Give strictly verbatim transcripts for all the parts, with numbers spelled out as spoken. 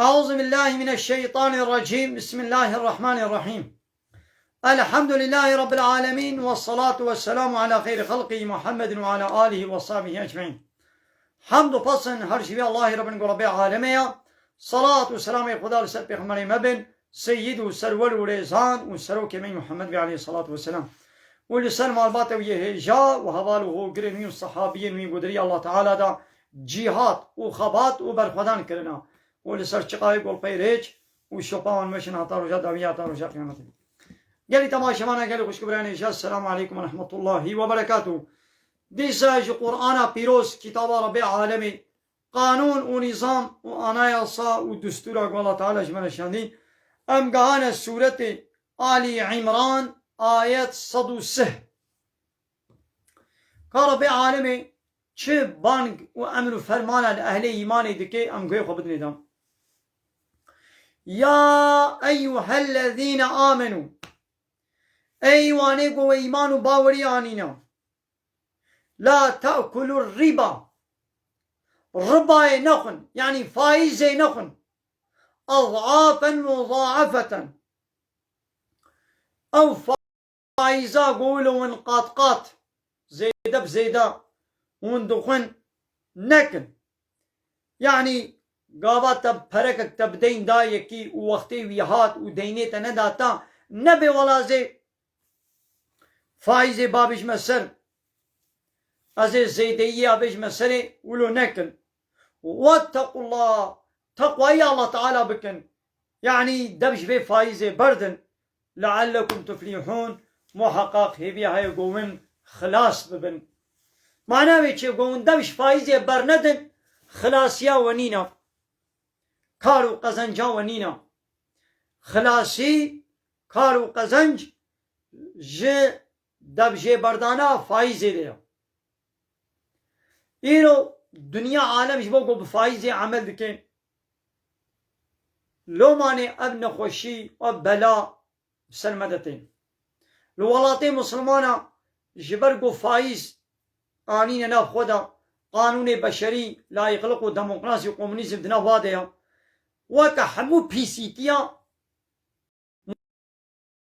أعوذ بالله من الشيطان الرجيم. بسم الله الرحمن الرحيم. الحمد لله رب العالمين، والصلاة والسلام على خير خلقه محمد وعلى آله وصحبه أجمعين. Hamd û pes in her ji vê Allahê re bin ku Rebê alemê ya. Salat û selamê Xuda li ser pêxemberê me bin, seyyid û serwer û rêzan û serokê me Muhammed ve aleyhissalatu vesselam. Û li ser malbatê wî yê hêja û heval û hogirên wî û sehabiyên wî ku di rêya Allah Teala da cîhat û xebat û berxwedan kirina. Û li ser çiqayê golpey rêç û şopa wan meşin heta roja dawî, heta roja qiyametê. Gelî temaşevana, gelî xwişk û birayên hêja, Selamu aleykum ve rahmetullahi ve berekatuh. Dîsa ji Qur'ana pîroz, kitaba Rebê alemê, qanûn û nîzam û anayasa û dustûra ku Allah Teala ji me re şandî, em gehane sûretê Ali Îmran, ayet sed û sih. Ka Rebê alemê çi bang û emr û fermana li ehlê îmanê dike, em guhê xwe bidinê dan. Ya eyyuhellezîne amenû. Ey wanê ku we îman û bawerî anîne. La te'kulur riba. Ribayê nexwin, yanî faîzê nexwin. Ad'afen muda'afeten. Ew faîza ku wilo win qat qat, zêde bi zêde hûn dixwin, nekin. Yanî gava te perekek te bi deyn da yekî û wextê wî hat û deynê te neda te, nebe wela zê faîzê babêjme ser, ez ê zêdeyiyê abêjme serê, wilo nekin. Wettequllah, teqwayî Allah Teala bikin. Yanî dev ji vê faîzê berdin. Leallekum tuflihûn, muheqaq hêviya heye ku win xilas bibin. Mana wê çi? Ku win dev ji faîzê bernedin, xilasiya we nîne. Kar û qezenca we nîne. Xilasî, kar û qezenc ji devjêberdana faîzê de ye. Îro dinya alem ji bo ku bi faîzê emel dike, lomanê ev nexweşî, ev bela bi ser me de tên. Li welatê misilmana ji ber ku faîz anîne nav xwe de, qanûnê beşerî, layîqliq û demokrasî û komunîzm di nav wa de ye. Weke hemû pîsîtiya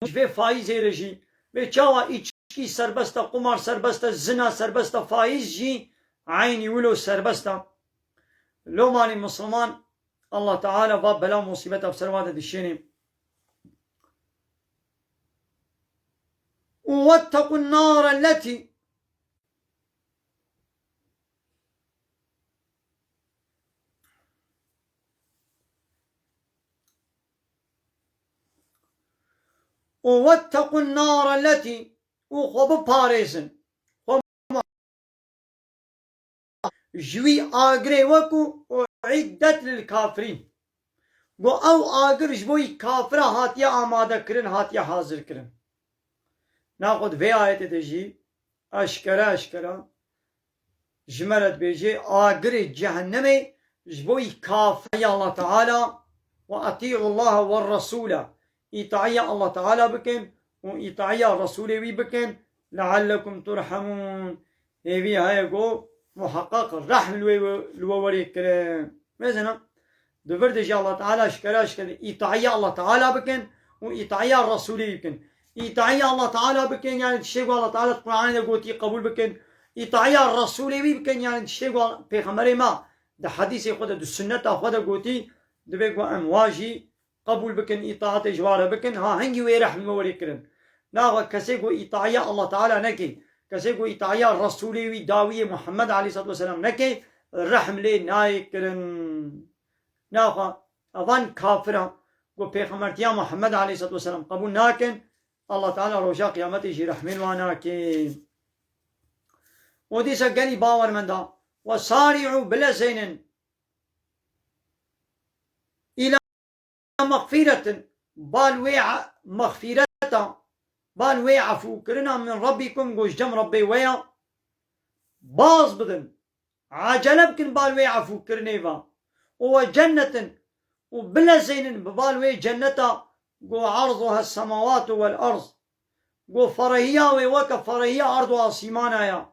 ji vê faîzê re jî, vê çawa îçkî serbest e, qumar serbest e, zina serbest e, faîz jî eynî wilo serbest e. Lomanê misilman, Allah Teala va bela musîbeta bi ser wa de dişênê. Û wettequn nare letî û wettequn nare letî û xwe biparêzin. Xwe ji wî agirê weku uiddet lil kafirîn. Got, ew agir ji bo wî kafira hatiye amade kirin, hatiye hazir kirin. Naxwe di vê ayetê de jî eşkere eşkere ji me re dibêje, agirê cehennemê ji bo wî kafir ya Allah Teala, ve etî'u Allah ve Resûle, îtaiya Allah Teala bikin û îtaiya Resûlê wî bikin, leallekum turhemûn. Hêvî heye ku muheqeq rehm li wê, li we werê kirin. Mêzina, di vir de jî Allah Teala eşkere eşkere îtaiya Allah Teala bikin û îtaiya Resûlê wî bikin. Îtaiya Allah Teala bikin, yani tiştê ku Allah Teala di Qur'anê de gotî qebûl bikin. Îtaiya Resûlê wî bikin, yani tiştê ku Pêxemberê me di hedîsê xwe de, di sunneta xwe de gotî, divê ku em wa jî qebûl bikin, îtaatê ji wa re bikin, ha hingî wê rehm li me werê kirin. Naxwe kesê ku îtaiya Allah Teala nekê, kesê ku îtaiya Resûlê wî dawiyê Muhammed aleyhissalatu vesselam nekê, rehm lê nayê kirin. Naxwe evan kafira ku pêxemertiya Muhammed aleyhissalatu vesselam qebûl nakin, Allah Teala roja qiyametê jî rehmê li wan nake. Û dîsa gelî bawermenda, وسارعوا, bilezênin, إلى مغفرة, bal wê e-, mexfîreta, bal wê efûkirina, من ربكم, ku ji cem Rebbê we ya, baz bidin, ecele bikin bal wê efûkirinê ve. û ve cennetin, û bilezênin bi bal wê cenneta, ku عرضها السماوات والأرض, ku ferehiya wê weke ferehiya erd û asîmana ya.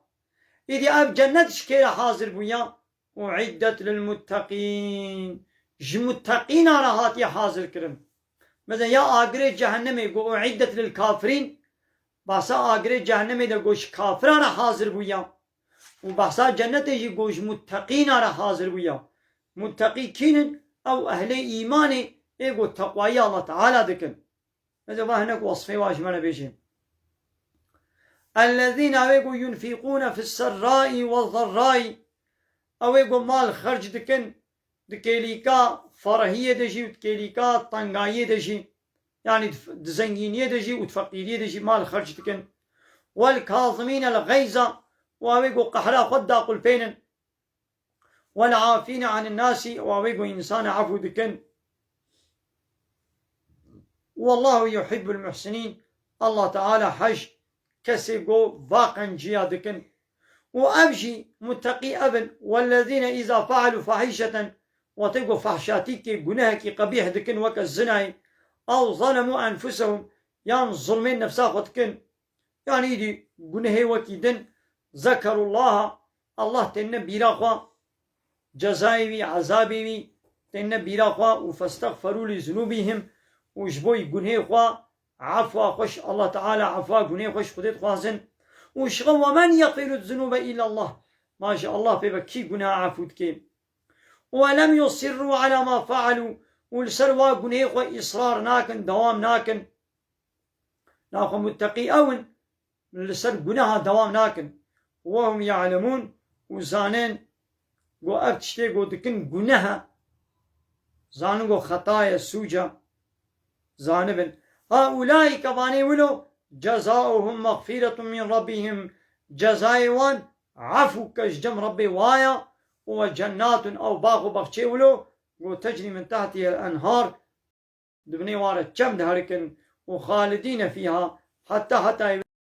Îdî ev cennet ji kê re hazir bûye? أعدت للمتقين, ji mutteqîna re hatiye hazir kirin. Mesela ya agirê cehennemê got, "Uiddet lil kafirîn", behsa agirê cehennemê de got, "Ji kafiran re hazir bûya." Û behsa cennetê jî got, "Ji mutteqîna re hazir bûya." Mutteqî kînin? Ew ehlê îmanê ê got teqwayî Allah Teala dikin. Ez ê va hinek wasfê wa ji me re bêjin. Ellezîne, ew ê ku yunfîqûne fis-serrâi wez-zerrâi, ew ê ku mal xerc dikin di kêlîka ferehiyê de jî û di kêlîka tengayiyê de jî, yanî di f-, di zengîniyê de jî û di feqîriyê de jî mal xerc dikin. Wel-kazimînel-xeyza, û ew ê ku qehra xwe daqulpênin. Wel-afîne anin-nasi, û ew ê ku însanê efû dikin. Wallahu yuhibbul muhsinîn, Allah Teala hej kesê ku va qenciya dikin. Û ev jî mutteqî ev in, wellezîne îza fealû fahîşeten, wextê ku fahşatîkê, gunehekî qebîh dikin, weke zinayê, ew zalemû enfusehum, yan zulmên nefsa xwe dikin, yanî îdî gunehê wekî din, zekerullaha, Allah têne bîra xwe, cezayê wî, ezabê wî têne bîra xwe, û festexferû li zunûbîhim, û ji bo gunehê xwe efwa xwe ji Allah Teala, efwa gunehê xwe ji Xwedê dixwazin. Û şixe, "Ve men yegfiru zunûbe illa Allah." Ma ji Allah pê ve kî guneha efû dike? "Ve lem yusirrû ala ma fealû." Û li ser wa gunehê xwe îsrar nakin, dewam nakin. Naxwe mutteqî ew in, li ser guneha dewam nakin. "Ve hum ya'lemûn", û zanin ku ev tiştê ku dikin guneh e. Zanin ku xeta ye, sûc e. Zanibin. "Haulâi", ke vanê wilo, "cezauhum mexfîretun min rabbihim", cezayê wan efû ke ji cem Rebbê wa ya, "ve cennatun", ew bax û baxçê wilo, ku "tecrî min tehtihel enhar", di binê wan re çem diherikin, "û xalidîne fîha", heta hetayê